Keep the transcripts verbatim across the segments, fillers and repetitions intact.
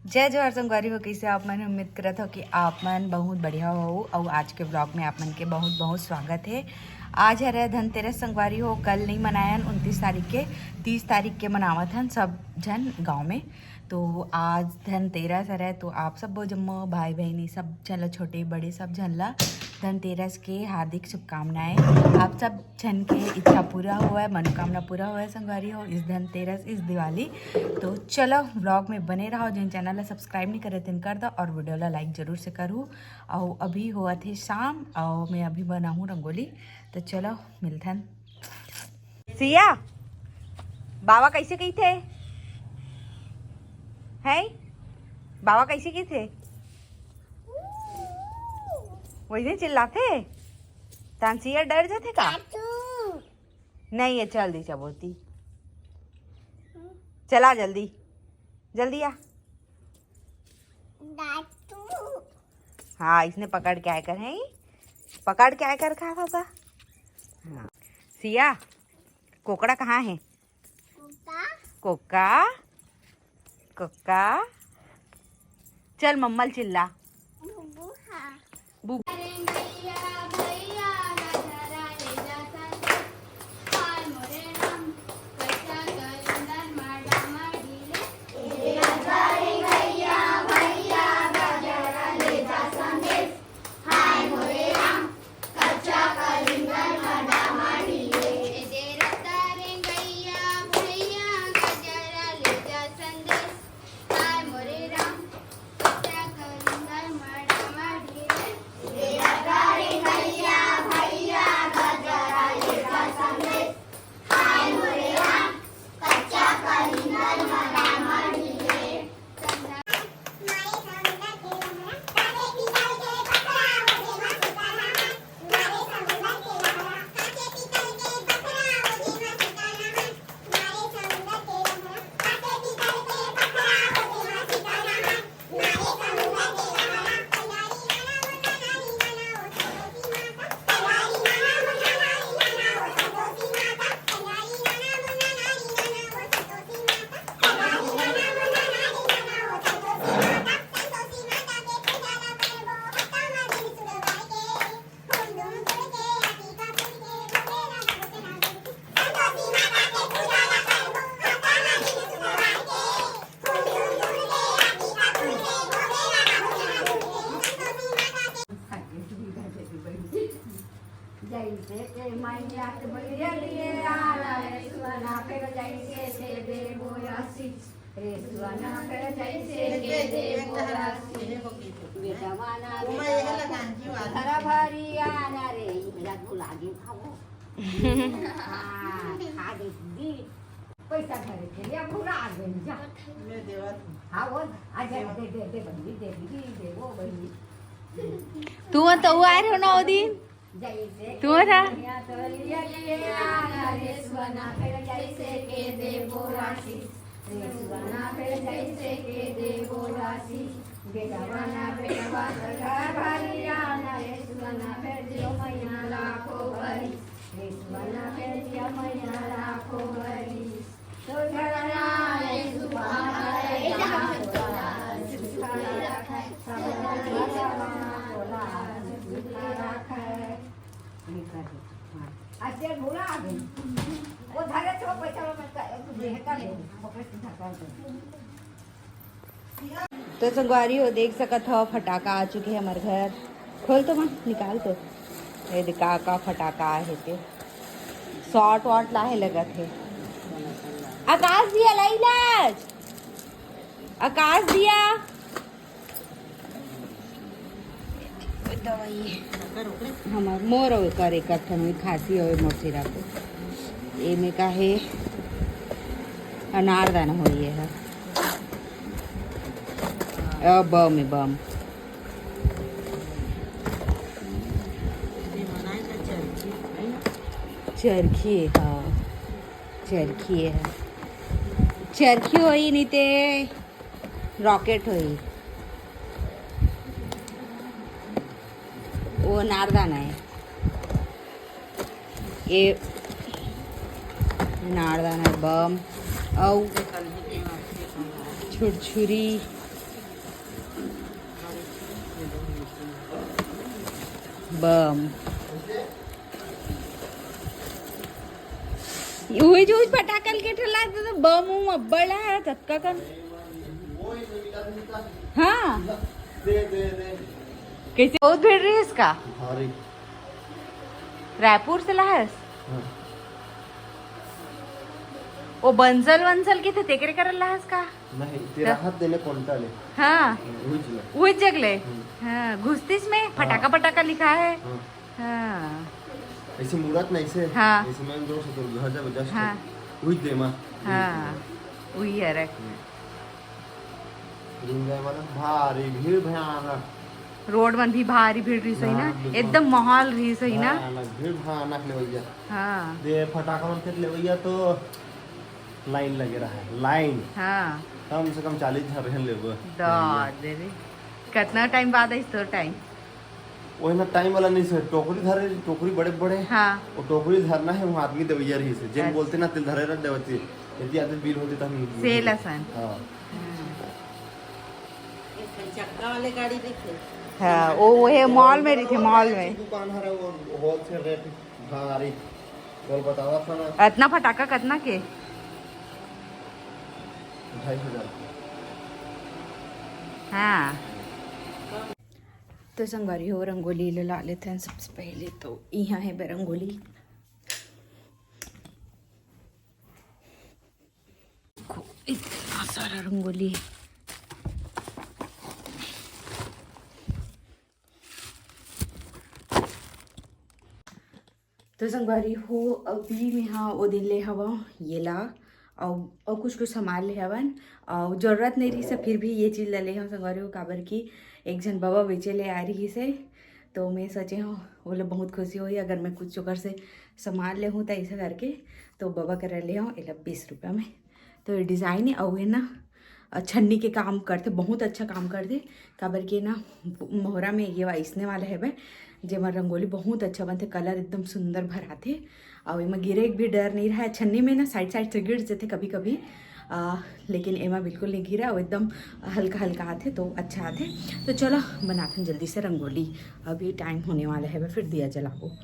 जय जोहार संगवारी हो, कइसे आप मन? उम्मीद करत हो कि आप मन बहुत बढ़िया हो। अउ आज के ब्लॉग में आप मन के बहुत बहुत स्वागत है। आज हरे धनतेरस संगवारी हो, कल नहीं मनायन उनतीस तारीख के, तीस तारीख के मनावत हन सब झन गांव में। तो आज धनतेरस हरे, तो आप सब जम्मो भाई बहिनी सब झन ला, छोटे बड़े सब झन ला धनतेरस के हार्दिक शुभकामनाएं। आप सब झन के इच्छा पूरा होवय, मनोकामना पूरा होवय संगवारी हो, इस धनतेरस, इस दिवाली। तो चलो ब्लॉग में बने रहो, जिन चैनल ला सब्सक्राइब नहीं करे तेन कर दो और वीडियो ला लाइक जरूर से करू। अउ अभी होवत हे शाम अउ मैं अभी बनाहूँ रंगोली। तो चलो मिलथन। सिया, बाबा कैसे कहिथे? है बाबा कैसे कहिथे? वैसे चिल्लाथे? तानसिया डर जाथे का? चाचू। नहीं, ये चल दी चबोती। चला जल्दी, जल्दी आ। दादू। हाँ, इसने पकड़ के आय कर, है, पकड़ के आय कर खा पापा। हाँ। सिया, कोकड़ा कहाँ है? कोका। Coca, Coca. चल मम्मल चिल्ला। बुबू, हाँ। बु- जैसे के मैया के बलिया लिए आला रे सुना, फिर जैसे के देबो आशीष रे सुना, फिर जैसे के देबो आशीष। बेटवा ना घर भरी आना रे, मेरा भुला गई था वो। हाँ, खा दे दी। पैसा घरे के लिए भुला गई जा। मैं देवत हूँ। हाँ, वो, आ दे, दे, दे, दे, बहिनी, दे, दे, दे, वो बहिनी। तू तो आए रहो ना वो दिन। जैसे तू था। मैया तो लिया के आना रे सुना, फिर जैसे के देबो आशीष। रे सुना, फिर जैसे के देबो आशीष। बेटवा ना बेटवा तो घर भरी आना रे सुना, फिर दियो मैया लाखों भरी। रे सुना, फिर दियो मैया लाखों भरी। तो संगवारी हो, देख सकत हो, फटाका आ चुके हे हमर घर। खोल तो मन, निकाल तो। ये दे का का फटाका आहे ते। शॉट वॉट लाहे लगत हे। आकाश दिया लाई लाज। आकाश दिया। दवाई। हमर मोर अउ करे कथन हुई खांसी होए मोर सिरा को। एमे का हे अनारदाना होई हे। अ, बम हे, बम। चरखी हे, हाँ। चरखी हे। चरखी होई नी ते रॉकेट होई। वो नारदाना हे। ये नारदाना बम अउ छुरछुरी। बम। उही जो फटाका ल के ठेला तो बम उम अब्बड़ है, ततका कन। हाँ। कैसे बहुत भीड़ रही इसका? भारी। रायपुर से लाहस? हाँ। वो बंसल वंसल के थे, तेकरे करल लाहस का? नहीं, तेरा हाथ देने कोंटा ले। हाँ। वही चला। वही जगले। हम्म। हाँ, घुसतीस में फटाका हाँ। पटाका लिखा है। हाँ। हाँ। ऐसे मुरत नहीं से। हाँ। ऐसे मैं दो सौ तो घर जब जस्ट हाँ। वही दे माँ। हाँ। वही है रे। हम्म। रिंगाई वाला भारी भीड़ भयानक। रोड मन भी भारी भीड़ रही सही ना, हाँ, बिल्कुल। एकदम माहौल रही सही ना। भयानक भीड़ भयानक लेवैया। हाँ। दे फटाका मन के लेवैया तो लाइन लगे रहा है, लाइन। हाँ। कम से कम चालीस हजार रहन लेबो। दे रे। कितना टाइम बाद आइस तोर टाइम? वही ना टाइम वाला नहीं से, टोकरी धरे, टोकरी बड़े बड़े। हाँ। वो टोकरी धरना है, वहाँ आदमी देवैया रही से। जेन अच्छा। बोलते ना तेल धरे रख देवती। यदि आदमी बिल होते तो हम सेल असन। हाँ। चक्का वाले गाड़ी रहिथे। हाँ, वो, वो है मॉल में रहिथे, मॉल में। दुकान हरा वो होलसेल रेट भारी। बोल बतावा था ना। अतना फटाका कतना के? ढाई हजार। हाँ। तो संगवारी हो, रंगोली ल ला लेथन सबसे पहले। तो इहाँ है बे रंगोली। देखो, इतना सारा रंगोली है। तो संगवारी हो, अभी मेहा ओ दिन ले हवा ये ला, अउ, अउ कुछ कुछ सामान ले हवन, अउ जरूरत नहीं रही से, फिर भी ये चीज ला ले हम संगवारी हो, काबर कि एक झन बबा बेचे ले आ रही से, तो मैं सोचे हूँ वो लोग बहुत खुशी होही अगर मैं कुछ ओकर से सामान ले हूँ तो ऐसा करके। तो बबा करा ले हूँ एला बीस रुपया में। तो ये डिजाइन है, अउ है ना, अ, छन्नी के काम करथे, बहुत अच्छा काम करथे। काबर के ना, मोहरा में ये अइसने वाला हेबे, जेमा रंगोली बहुत अच्छा बनथे, कलर एकदम सुंदर भराथे। अउ एमा गिरे के भी डर नहीं रहा। छन्नी में ना साइड साइड से गिर जथे कभी कभी, आ, लेकिन एमा बिल्कुल नहीं गिरा, वो एकदम हल्का हल्का आथे तो अच्छा आथे। तो चलो बनाथन जल्दी से रंगोली, अभी टाइम होने वाला है, फिर दिया जलाबो।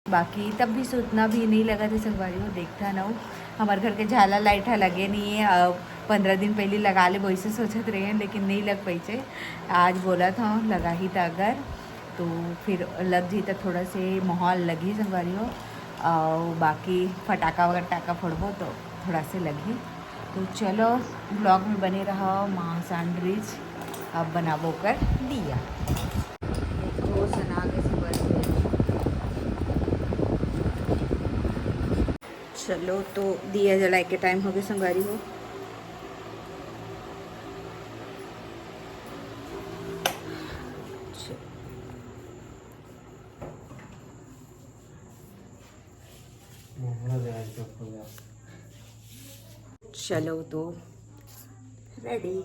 बाकी तब भी सुतना भी नहीं लगा थे संगवारी हो, देखता ना हो। हमारे घर के झाला लाइट है लगे नहीं है, अब पंद्रह दिन पहले लगा ले वैसे सोचत रहे हैं, लेकिन नहीं लग पाइचे। आज बोला था लगा ही था अगर तो फिर लग जाई त थोड़ा से माहौल लगी संगवारी हो। और बाकी फटाका वटाका फोड़बो तो थोड़ा से लगी। तो चलो ब्लॉग में बने रहो। माँ सैंडविच अब बनाबो कर दिया। तो सना के सुबह से चलो, तो दिया जलाए के टाइम हो गया संगवारी हो। चलो, तो रेडी।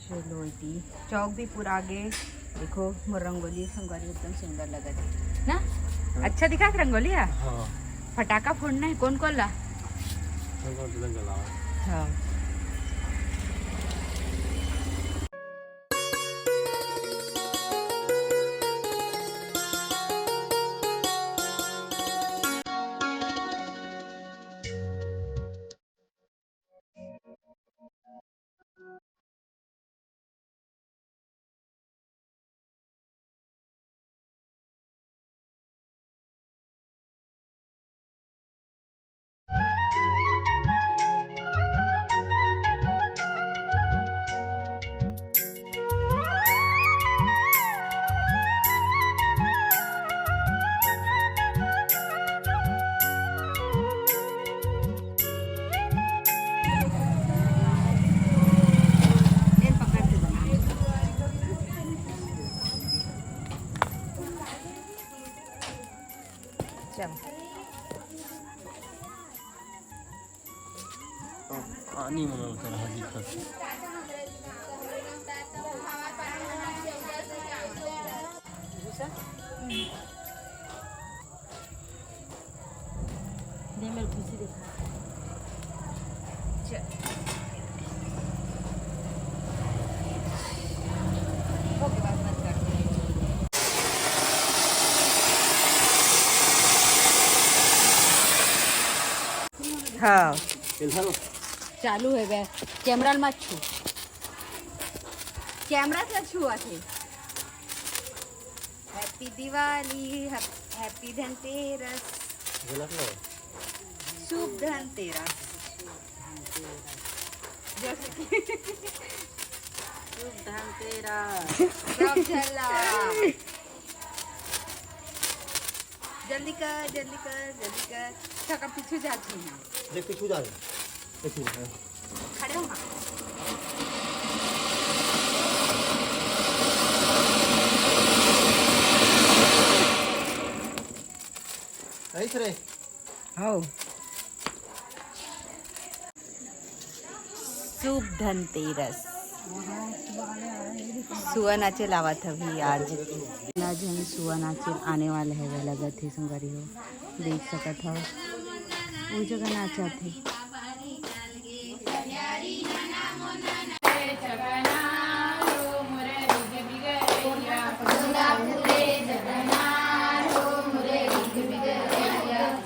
चलो, इति चौक भी पूरा आगे। देखो, मोर रंगोली संगवारी एकदम सुंदर लगत हे ना। अच्छा दिखत रंगोली हे। हाँ। फटाका फोड़ना हे, कौन कौन ला? कौन कौन ला जलाओ? हाँ। चल। पानी मन ल चढ़ा दिखत हे। दे मेरे खुशी दिखा। चल। ओके, बात मत कर। हाँ। चालू हे बे, कैमरा ल मत छू, कैमरा से छुआ थे। Happy Diwali, hap-, happy Dhanteras. गलत नहीं। शुभ धनतेरस। जैसे कि शुभ धनतेरस। सब चला। जल्दी कर, जल्दी कर, जल्दी कर। थोड़ा पीछे जाती हूँ। देख, पीछे जा रहे। देखिए, हाँ। खड़े हो ना। ऐसे रे। हाँ। शुभ धनतेरस। सुआ नाचे ल आवत हवे आज। आज हम सुआ नाचे ल आने वाले हवे, लगत हे संगवारी हो, देख सकत हव, ओ जगह नाचत हे।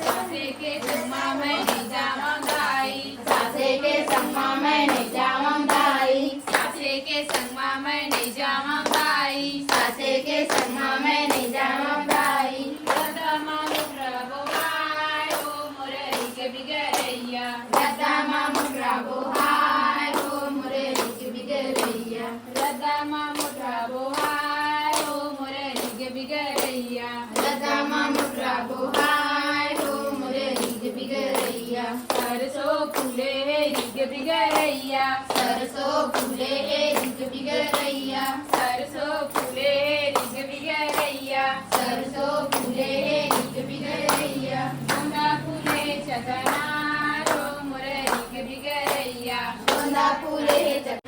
सासे के संग म मैं नइ जावंव दाई, सासे के संग म मैं नइ जावंव दाई, सासे के संग म मैं नइ जावंव दाई, सासे के संग म मैं नइ जावंव दाई। रद्दा म मुखरा बोहाय ओ मोर रीझ बिगरइया, रद्दा म मुखरा बोहाय ओ मोर रीझ बिगरइया। रद्दा म मुखरा बोहाय ओ मोर रीझ बिगरइया। रद्दा म मुखरा बोहाय ओ मोर रीझ बिगरइया। सरसो फूले हे रीझ बिगरइया। सरसो फूले हे रीझ बिगरइया। सरसो फूले हे रीझ बिगरइया। सरसो फूले हे रीझ बिगरइया। गोंदा फूले चकनार ओ मोर रीझ बिगरइया। गोंदा फूले हे चकनार।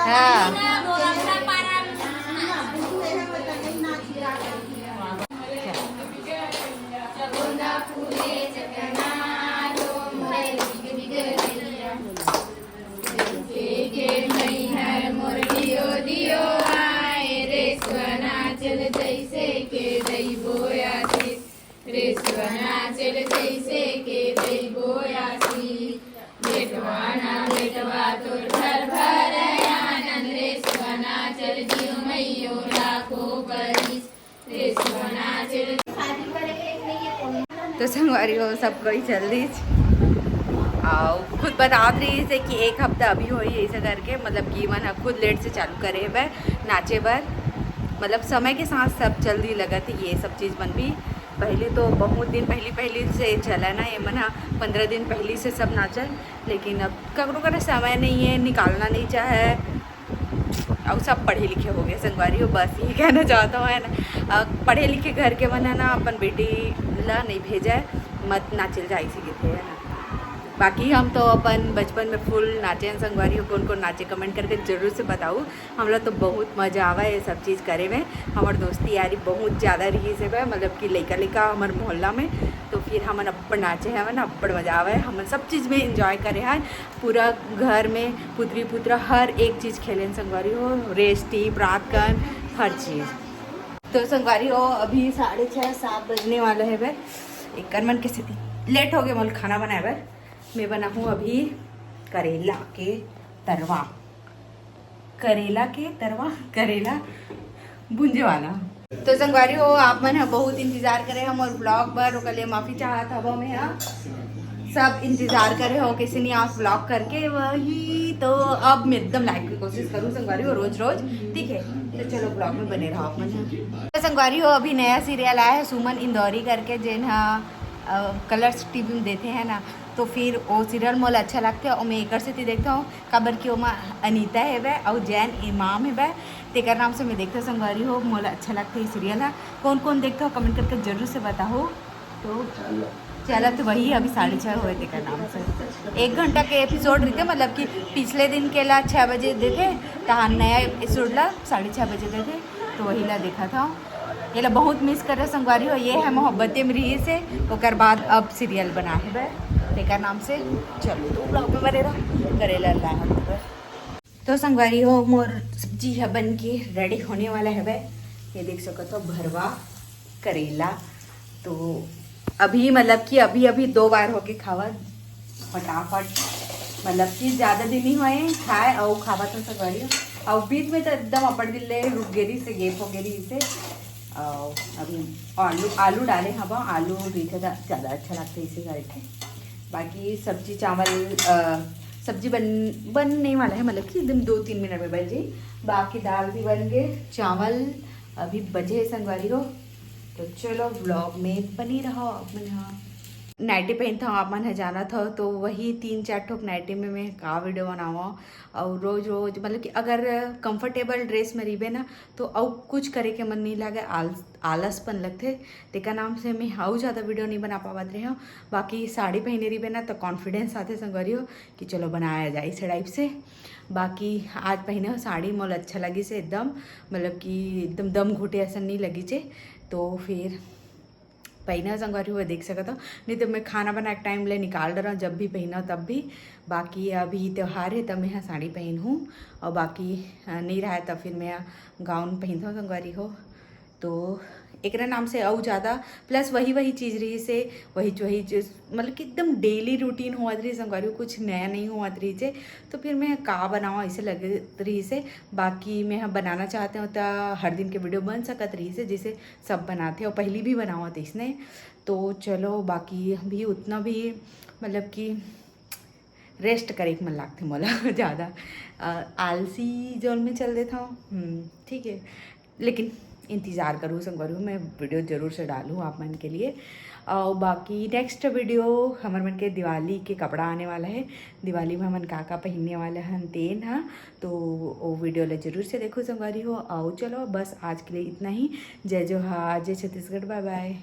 हाँ। रे सुआ नाचे ल जइसे के दई बोयासी, बेटवा ना बेटवा तोर भर भर आनंद। रे सुआ नाचे ल जीव मइयो लाखो बरिस। रे सुआ नाचे ल तो संगवारी हो, सब कोई चल दीच। अउ खुद बतात रहिस हे कि एक हफ्ता अभी होही, ऐसा करके, मतलब कि मन ह खुद लेट से चालू करे हवय नाचे बर। मतलब समय के साथ सब जल्दी लगत हे, ये सब चीज़ मन भी। पहली तो बहुत दिन पहली पहली से चला ना, ये मन ह पंद्रह दिन पहली से सब नाचे, लेकिन अब ककरो करा समय नहीं है, निकालना नहीं चाहे। अब सब पढ़े लिखे हो गए संगवारी हो, बस ये कहना चाहता हूँ, है ना। अ, पढ़े लिखे घर के मन है ना, अपन बेटी ला नहीं भेजे, मत नाचे ल जाए, इसी के थे, है ना। बाकी हम तो अपन बचपन में फुल नाचे हैं संगवारी हो। कौन कौन नाचे, कमेंट करके जरूर से बताओ। हमला तो बहुत मजा आवा ये सब चीज़ करे में। हमार दोस्ती यारी बहुत ज़्यादा रही से बा, मतलब कि लइका लइका हमार मोहल्ला में। तो फिर हमन अब्बड़ नाचे हैं ना, अब्बड़ मजा आवा है। हमन सब चीज़ में एंजॉय करे हैं, पूरा घर में पुतरी पुतरा हर एक चीज़ खेलेन संगवारी हो, रेस टीप, रात कन, हर चीज़। तो संगवारी हो, अभी साढ़े छः सात बजने वाला है बे। एकर मन के सेती लेट हो गए मोल खाना बनाए बर। मैं बनाहूँ अभी करेला के तरवा, करेला के तरवा, करेला भुंजे वाला। तो संगवारी हो, आप मन ह बहुत इंतजार करे हो मोर ब्लॉग बर, ओकर लिए माफी चाहत हबो मैं ह। सब इंतजार करे हो कैसे नहीं आप ब्लॉग करके, वही तो अब मैं एकदम लाइव की कोशिश करूँ संगवारी हो रोज रोज, ठीक है। तो चलो ब्लॉग में बने रहो आप मन ह। तो संगवारी हो, अभी नया सीरियल आया है सुमन इंदौरी करके, जेन ह कलर्स टीवी में देते हैं ना, तो फिर वो सीरियल मोला अच्छा लगता है और मैं एकर सेती देखता हूँ, काबर कि ओमा अनीता हेवय अउ जैन इमाम हेवय, तेकर नाम से मैं देखता संगवारी हो, मोला अच्छा लगता है सीरियल ह। कौन कौन देखता हो कमेंट करके जरूर से बताओ। तो चला तो वही अभी साढ़े छः हुए तेकर नाम से एक घंटा के एपिसोड रहिथे, मतलब कि पिछले दिन के ला छः बजे देथे, तहान नया एपिसोड ला साढ़े छः बजे देथे, तो वही ला देखा था। ये ला बहुत मिस करे संगवारी हो, ये है मोहब्बतें में रहिस हे, ओकर बाद अब सीरियल बना हेवय तेकर नाम से। चलो तो ब्लॉग में बने रहो, करेला ला हम तो संगवारी हो, मोर सब्जी ह बन के रेडी होने वाला हवय। ये देख सकत हो, भरवा करेला। तो अभी मतलब कि अभी अभी दो बार होके खावत फटाफट, मतलब कि ज़्यादा दिन ही होए खाए अउ खावत हो संगवारी हो। अउ बीच में तो एकदम अब्बड़ दिन ले रुक गे रहिस हे, गैप हो गे रहिस हे। अउ अभी आलू आलू डाले हवा, आलू रहिथे त ज़्यादा अच्छा लगता है इसी करके। बाकी सब्जी चावल अ, सब्जी बन बनने वाला है, मतलब कि एकदम दो तीन मिनट में बन जाई। बाकी दाल भी बन गए, चावल अभी बचे है संगवारी हो। तो चलो ब्लॉग में बनी रहो आप मन ह। नाइटी पहनता हूँ, आप मन ह जानत हो, तो वही तीन चार ठोक नाइटी में मैं का वीडियो बनावा। और रोज रोज मतलब कि अगर कंफर्टेबल ड्रेस में रहिबे ना, तो अउ कुछ करे के मन नहीं लागे, आल आलसपन लगथे। तेकर नाम से मैं अउ ज़्यादा वीडियो नहीं बना पावत रहे हूँ। बाकी साड़ी पहने रहिबे ना, तो कॉन्फिडेंस आथे संगवारी हो कि चलो बनाया जाए इस टाइप से। बाकी आज पहने हो साड़ी, मोला अच्छा लगिस हे एकदम, मतलब कि एकदम दम घुटे असन नहीं लगिस हे। तो फिर पहने हो संगवारी हो, देख सकत हो, नहीं तो मैं खाना बना के टाइम ले निकाल डरा हूँ, जब भी पहना तब भी। बाकी अभी त्यौहार है तब मैं ह साड़ी पहन हूँ, और बाकी अ, नहीं रहा है तब फिर मैं गाउन पहनता हूँ संगवारी हो। तो एकरा नाम से अउ ज़्यादा प्लस वही वही चीज़ रहिस हे, वही वही चीज़, मतलब कि एकदम डेली रूटीन होवत रहिस हे संगवारी हो, कुछ नया नहीं होवत रहिस हे। तो फिर मैं का बनावा ऐसे लगत रहिस हे। बाकी मैं ह बनाना चाहते हो तो हर दिन के वीडियो बन सकत रहिस हे, जैसे सब बनाते हो, पहली भी बनावत इसने। तो चलो बाकी भी उतना भी मतलब कि रेस्ट करे के मन लागथे मोला ज़्यादा। अ, आलसी जोन में चल देता हूँ। हम्म, ठीक है, लेकिन इंतज़ार करूँ संगवारी हो, मैं वीडियो जरूर से डालूँ आप मन के लिए। और बाकी नेक्स्ट वीडियो हमर मन के दिवाली के कपड़ा आने वाला है। दिवाली में हमन का का पहनने वाले हन तेन ह, तो वो वीडियो ला जरूर से देखो संगवारी हो। आओ चलो बस आज के लिए इतना ही। जय जोहार, जय छत्तीसगढ़, बाय बाय।